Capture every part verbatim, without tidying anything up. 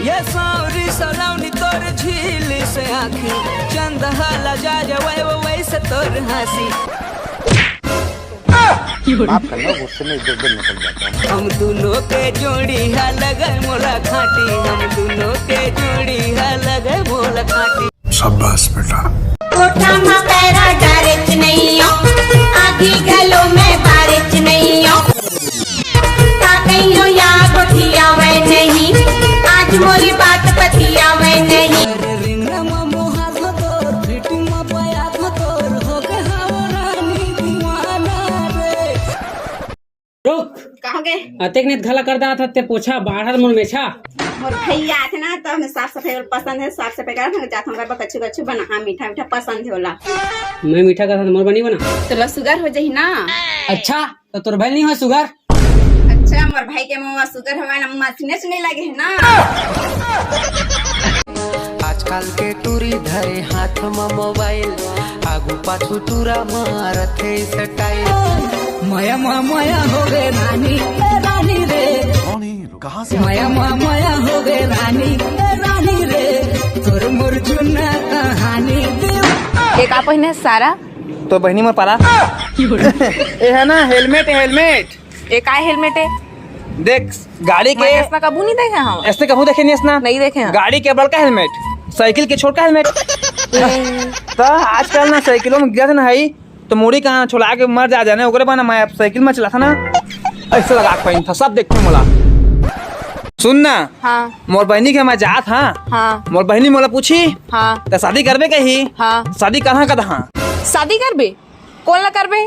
ये सावरी सलावनी तोर झील से आँखी, चंद हाला जा जवाए वो वैसे तोर हँसी। माफ करना, गुस्से में इधर उधर निकल जाता हूँ। हम दोनों के जोड़ी हा लगे मोला खाटी, हम दोनों के जोड़ी हा लगे मोला खाटी। शाबाश बेटा। कोठा मा पैरा डारेच नइयो, आगी घलो में बारेच नइयो। का कहियो या गोठियावै नहीं, आज मोरी बात पतियावै नहीं। अरे रिंगना मा मोहार हो तोर, फिटिंग मा पया हो तोर, हो गए हवो रानी दीवाना रे। रुक। कहाँ गए? अतेक नेत घला कर दात हते पोछा, बाढ़त मोर मेछा। मोर भैया आथे ना, तो हमें साफ सफाई वाला पसंद है, साफ सफाई करत हमें जात हूँ, कच्चू कच्चू बना, हाँ, मीठा मीठा पसंद है होला। मैं मीठा करत हूँ, मोर बनी बना। तो ला सुगर हो जाही ना। अच्छा, तो तोर भाई नहीं हो सुगर? अच्छा, मोर भाई के मुँह सुगर हवय ना, मशीने से नहीं लगे है ना। आजकल के टूरी धरे हाथ म मोबाइल, आगू पाछू टूरा मारत हे स्टाइल। मया मा मया हो गे रानी, ए रानी रे। कौन है ये लोग? कहाँ से आते हैं? मया मा मया हो गे रानी, ए रानी रे। तोर मोर जुन्ना कहानी। ये का पहिने सारा? तो बहिनी मोर पारा। ए है ना हेलमेट, हेलमेट। ए काय हेलमेट है? देख, गाड़ी के मैं ऐसना कभू नहीं देखे हूँ। ऐसने कभू देखे नहीं ऐसना? नहीं देखे हैं। गाड़ी के बड़का हेलमेट, साइकिल के छोटका हेलमेट। तो आजकल ना साइकिलों में गिरा था ना है, तो मुड़ी कहाँ छोला के मर जा जाने, ओकरे बना मैं साइकिल में चला था ना, ऐसे लगा के पहन था, सब देखते मोला। सुन ना, हाँ। मोर बहनी के मैं जात हाँ। हाँ। मोर बहनी मोला पूछी, हाँ। तो शादी करबे कही? हाँ। शादी कहाँ कद हाँ? शादी करबे? कौन ला करबे?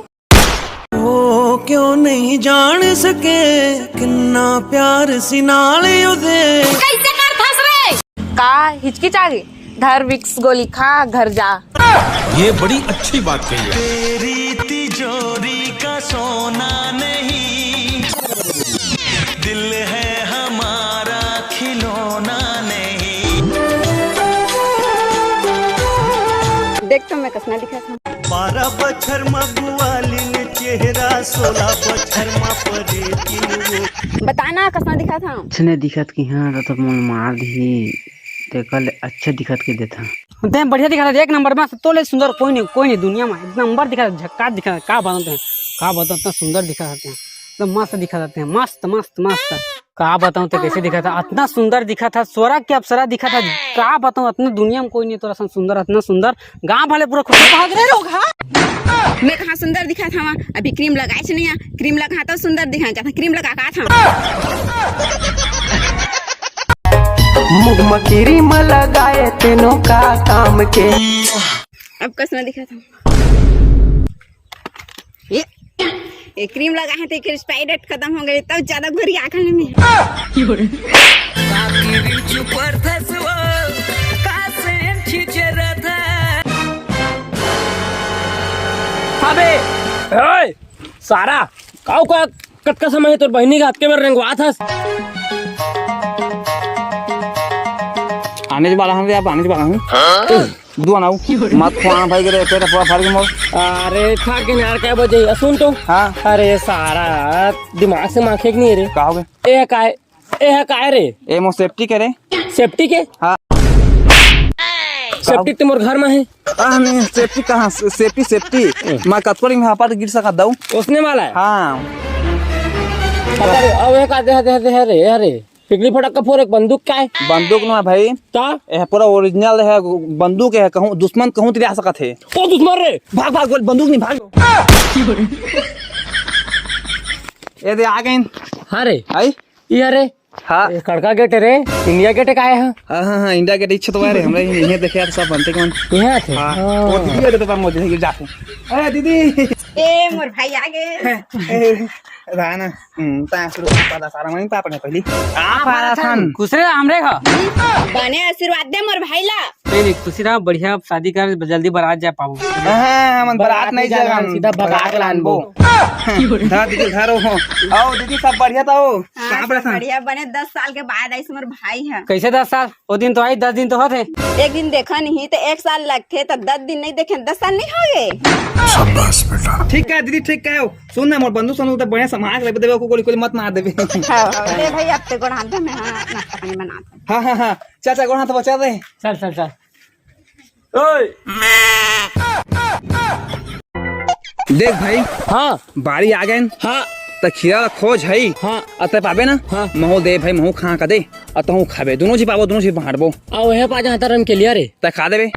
वो क्यों नहीं जान सके किन्ना प्यार सी नाल उदे। कैसे कर फंस रे? का हिचकिच आ गई? धर विक्स गोली खा, घर जा। ये बड़ी अच्छी बात कही है। तेरी तिजोरी का सोना नहीं, दिल है हमारा खिलौना नहीं। देख तो मैं कसना दिखा था। बारह बछर म गुआलिन चेहरा, सोलह बछर म परेतिन वो। बता ना, कसना दिखा था। कुछ नहीं दिखत कि हाँ, तो, तो मोल मार दी। तेकर ले अच्छा दिखत के देथा। ते बढ़िया दिखत हे, एक नंबर में तो ले सुंदर कोई नहीं, कोई नहीं दुनिया में, एक नंबर दिखत, झक्कास दिखत। का बताऊं ते, का बताऊं, इतना सुंदर दिखत हे, एकदम मस्त दिखत हे, मस्त, मस्त, मस्त। का बताऊं ते कैसे दिखत हे, इतना सुंदर दिखत हे, स्वर्ग के अप्सरा दिखत हे। का बताऊं, इतना दुनिया में कोई नहीं तोर असन सुंदर, इतना सुंदर। गांव वाले पूरा खुश। भाग रे लोग, हाँ? मैं कहाँ सुंदर दिखत हवं? अभी क्रीम लगाए से नहीं है, क्रीम लगा तो सुंदर दिखा जाता, क्रीम लगा का था। मुख म क्रीम लगाए तेनो का काम के। अब कसना दिखा था। ये, ये क्रीम लगा है तो एक एक्सपायरी डेट खत्म हो गई, तब ज्यादा गोरी आँखन में। अबे, ओए, सारा, काऊ का कतका समय हे तोर बहिनी के हाथ के मेर रेंगवात हस? आने वाला हूँ रे, आप आने वाला हूँ। दुआ ना हो। मत खुआना भाई के रे, पेट पूरा भर के मोर। अरे, खा के नार क्या बजे? सुन तो। हाँ। अरे, सारा दिमाग से माखे के नहीं रे। का हो गए? ए, काय? ए हा काय रे? ए मोर सेफ्टी के रे। सेफ्टी के? हाँ। सेफ्टी तो मोर घर में है। आ, नहीं, सेफ्टी कहाँ? से-, सेफ्टी, सेफ्टी। हम्म। मैं कतको नहीं हापा गिर सका दऊ। उसने वाला है? हाँ। पता रे, अब एक आते, आते, आते, अरे, अरे, पिकली फटक का फोर एक बंदूक का है? बंदूक ना भाई। ता? ए पूरा ओरिजिनल है, बंदूक है, कहूँ दुश्मन कहूँ तिरिया सकत है। ओ दुश्मन रे, भाग, भाग, बोल, बंदूक नहीं, भाग। ये दे, आ गए। हाँ रे। आई? ये रे। हाँ। ये कड़का गेट है रे, इंडिया गेट का है? हाँ, हाँ, हाँ, इंडिया गेट इच्छा तो है रे, हमरे यहीं देखे यार, सब बनते कौन? यहाँ थे? हाँ। हाँ। वो दीदी गेट तो मोदी देखे जाते। अरे दीदी। ए, मोर भाई आ गए। ए, रहा ना। हम्म, ता शुरू कर पाला सारा, मम्मी पापा ने पहली। आ, पारा थन। खुश रहे, हमरे घर। बने आशीर्वाद दे मोर भाई ला। नहीं, नहीं, खुशी रहा, बढ़िया शादी कर, जल्दी बारात जा पाबो। हाँ, हमन बारात बारात नहीं नहीं जाना, जाना, सीधा भगा के लानबो। हाँ, दीदी, धरो हो। आओ दीदी, सब बढ़िया था हो? हाँ, कहाँ बड़ा था? बढ़िया बने, दस साल के बाद आइस मोर भाई ह। कैसे दस साल? वो दिन तो आई, दस दिन तो होते। एक दिन देखा नहीं तो एक साल लगते, तो दस दिन नहीं देखे, दस साल नहीं हो गए? शाबाश बेटा। ठीक है दीदी, ठीक है हो। सुन ना, मोर बंधु संधु तो बढ़िया संभाल के रख देबे, को गोली गोली मत मार देबे। हाँ, हाँ, ले भाई, अब ते गोड़ हाथ में, हाँ, नाश्ता पानी बना दे। हाँ, हाँ, हाँ, चाचा गोड़ हाथ बचा दे। चल, चल, चल। ओए। देख भाई, हाँ। बारी आ गए। हाँ। त खीरा ला खोज हई। हाँ। अते पाबे ना? हाँ। महू दे भाई, महू खा का दे। अ तहू खाबे, दोनों जी पाबो, दोनों जी बांटबो। आ ओहे पा जहाँ तरन के लिया रे। त खा देबे।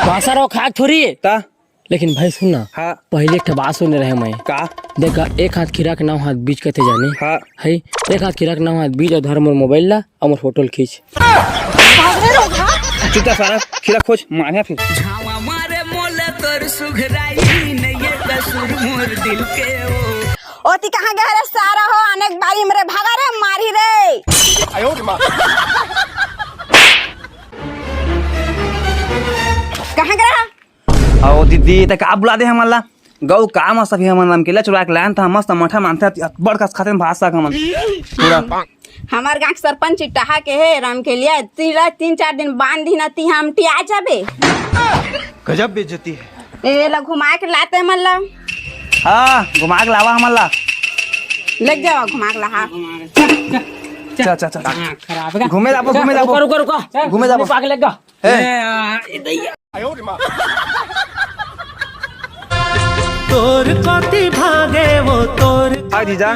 भाषा रो खाक थोड़ी है। त लेकिन भाई सुन ना, हाँ। पहले एक ठे बात सुने रहे मैं। का? देखा, एक हाथ खीरा के नाव हाथ बीच कथे जाने। हाँ। है, एक हाथ खीरा के नाव हाथ बीच और धर मोर मोबाइल ला और मोर फोटो ल खींच। चुपचाप सारा खीरा खोज, मारे फिर। झावा मारे मोला तोर सुघराई, नैये कसूर मोर दिल के ओ। ओती कहाँ गया रे सारा हो, अनेक बारी मेरे भागा रे, मारी रे। कहाँ गया? अहो दीदी, त का बुला दे हमन ला? गऊ का मस्त अभी हमन रामकेला चुरा के लायन त मस्त मठा मानथे, बड़ कस खाते भात साग हमन। पूरा। हमार गांव के सरपंच इटहा के हे रामकेलिया, तिला तीन चार दिन बांध ही ना ती हम टी आ जाबे। गजब बेइज्जती है। ए ला घुमा के लाते मन ला। हाँ, घुमा के लावा हमन ला। ले जावा घुमा के ला, हाँ। चल, चल, चल। हाँ, खराब है। घूमे जाबो, घूमे जाबो। रुको, रुको, रुको। घूमे जाबो। पाक लग गा। ए। ए, आ, ए दैया। तोर कति भागे वो तोर हाय जीजा,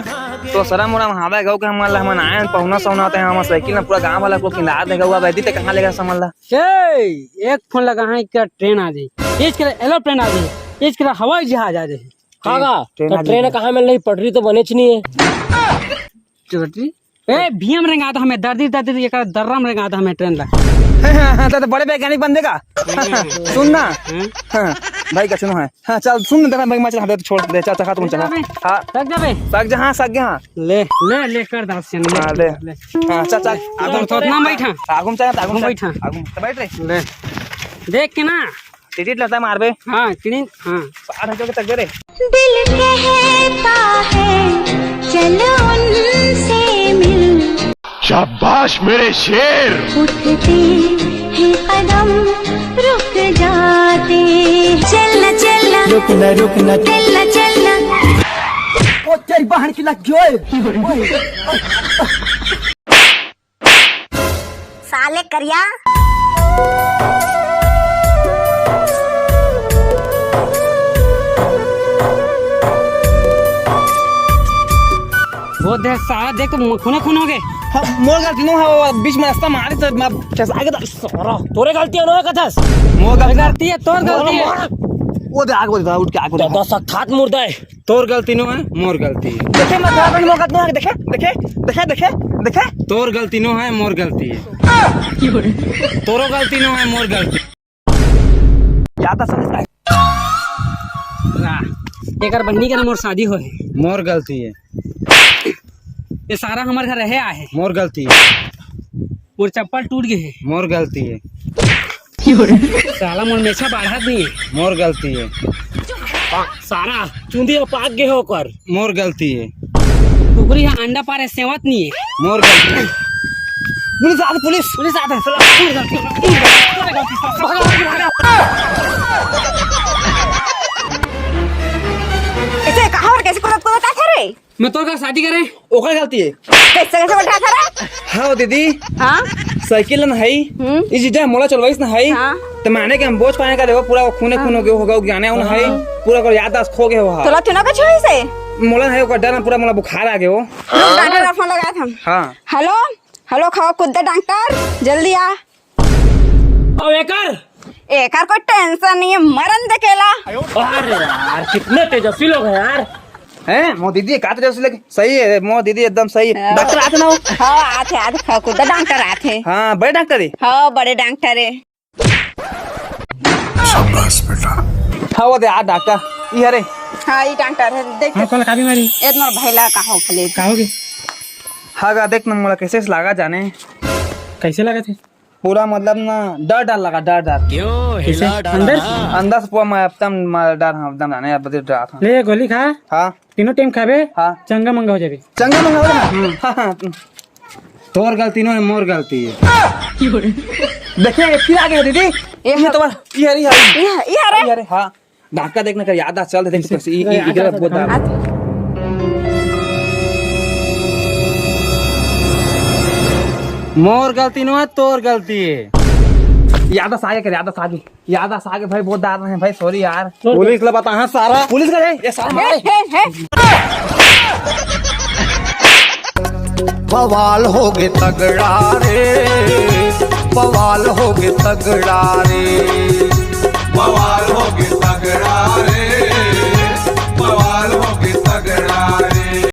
तो सरा मोरा हवे गऊ के हमन ला हमन आयन पहुना सहुना ते हमर साइकिल में पूरा गांव वाला को किंदा दे गऊ, अब एदी ते कहां लेगा समझ ला। ए, एक फोन लगा है क्या ट्रेन आ जाई, एक के एरोप्लेन आ जाई, एक के हवाई जहाज आ जाई। कागा, ट्रेन तो आ ट्रेन जाई। कहां मिल रही, पटरी तो बनेच नहीं है। चोटी। ए, भीम रेंगात हमें, दर्दी, दर्दी, ये कर दर्रम रेंगात हमें ट्रेन ला। हाँ, हाँ, तो, तो बड़े वैज्ञानिक बन देगा। सुन ना। हाँ। हाँ, भाई का सुनो है। हाँ, चल, सुन ना, देखा, भाई, मैं चला दे, छोड़ दे, चल, चल, हाथ मुंह चला। हाँ। सक जाबे। सक जा, हाँ, सक गया, हाँ। ले, ले, ले, कर दास चल, ले, हाँ, ले। ले। हाँ, चल, चल। आगू तो उतना बैठा। आगू में चल, आगू में बैठा। आगू में बैठ रे। ले। देख के ना। टिटिट लगता है मारबे। हाँ, टिटिट, हाँ। साठ हजार के तक दे रे। दिल कहता है, चल उनसे मिल। शाबाश मेरे शेर। उठते ही कदम रुक जाते। चलना, चलना। रुकना, रुकना। चलना, चलना। ओ तेरी बहन की लग गई। साले करिया। वो देख साला, देख तो खूने खून हो गए। हाँ, मोर गलती नो है, वो बीच में रास्ता मारे तो मैं फंसा गया था। सारा तोरे गलती है, नो कथस। मोर गलती गलती है, तोर गलती है। वो दे आग, वो दे, उठ के आग, वो दे। दस हाथ मुर्दा है। तोर गलती नो है, मोर गलती है। देखे, मैं तोरा मोर गलती नो है, देखे, देखे, देखे, देखे, देखे। तोर गलती नो है, मोर गलती है। तोरो गलती नो है, मोर गलती। या तो समझ आए। वाह, एकर बहिनी के ना मोर शादी होए। मोर गलती है। ये सारा हमर घर रहे आहे। मोर गलती है। मोर चप्पल टूट गए है। मोर गलती है। साला मोर मेछा बाढ़त नहीं है। मोर गलती है। सारा चुंदी ह पाक गे हो ओकर। मोर गलती है। कुकरी ह अंडा पारे सेवत नहीं है। मोर गलती है। पुलिस आ, पुलिस, पुलिस आ, साला, मोर गलती, मोर गलती, मोर गलती, साला, भागा, भागा, भागा। कैसे, कहाँ और कैसे कुदत कुदत आथे रे? मैं तोर का शादी करे? ओकर गलती है। कैसे, कैसे बैठा था रे? हाँ दीदी। हाँ? साइकिल न हई। हम्म। ई जीजा मोला चलवाइस न हई। हाँ। त माने के हम बोझ पाने का देखो, पूरा खूने खून हो गयो होगा, ज्ञाने उन हई। हाँ। पूरा कर याददाश्त खो गयो हा। तोला तू ना कुछ होइस हे? मोला न हई ओकर डर में पूरा मोला बुखार आ गयो। रुक, डॉक्टर का फोन लगाए हम। हाँ। हेलो, हेलो, खाओ कुद्दा डॉक्टर, जल्दी आ। अब एकर? एकर कोई टेंशन नहीं है, मरन दे केला। अरे यार, कितने तेजस्वी लोग हैं यार। हैं? मोर दीदी का तेजस्वी लगे? सही है, मोर दीदी एकदम सही है। हाँ। डॉक्टर आते ना हो? हाँ, आते, आते, हाँ, खुद डॉक्टर आते। हाँ, बड़े डॉक्टर है? हाँ, बड़े डॉक्टर है। शाबाश बेटा। हाँ, वो दे, आ डॉक्टर। ई हरे। हाँ, ई डॉक्टर है, देख। हाँ, कल का बीमारी? ए, मोर भैला का हो खले। का हो गए? हाँ गा, देख न मोला कैसे लागा जाने। कैसे लगा थे? पूरा मतलब ना डर डर लगा, डर डर। क्यों? हिला डाला अंदर? ना? अंदर से पूरा मैं एकदम मैं डर, हाँ, एकदम जाने यार, बदल डर था। ले गोली खा। हाँ। तीनों टाइम खाबे। हाँ। चंगा मंगा हो जाबे। चंगा मंगा हो जाबे? हाँ, हाँ। तोर गलती नहीं, मोर गलती है। देखिए, ये फिर आ गया दीदी। ये ये तो बार, ये हरी, हरी। ये, ये हरे। ये हरे, हाँ। नाका देखना कर याद आ, चल दे, देख कैसे, ई, ई, इधर बहुत दाग। मोर गलती नहीं है, तोर गलती है। याद आ गया कर, याद आ गया। याद आ गया भाई, बहुत दाग रहे हैं भाई, सॉरी यार। पुलिस ला बताहा सारा। पुलिस का है, ये सारा हमारे। हे, हे। बवाल होगे तगड़ा रे, बवाल होगे तगड़ा रे, बवाल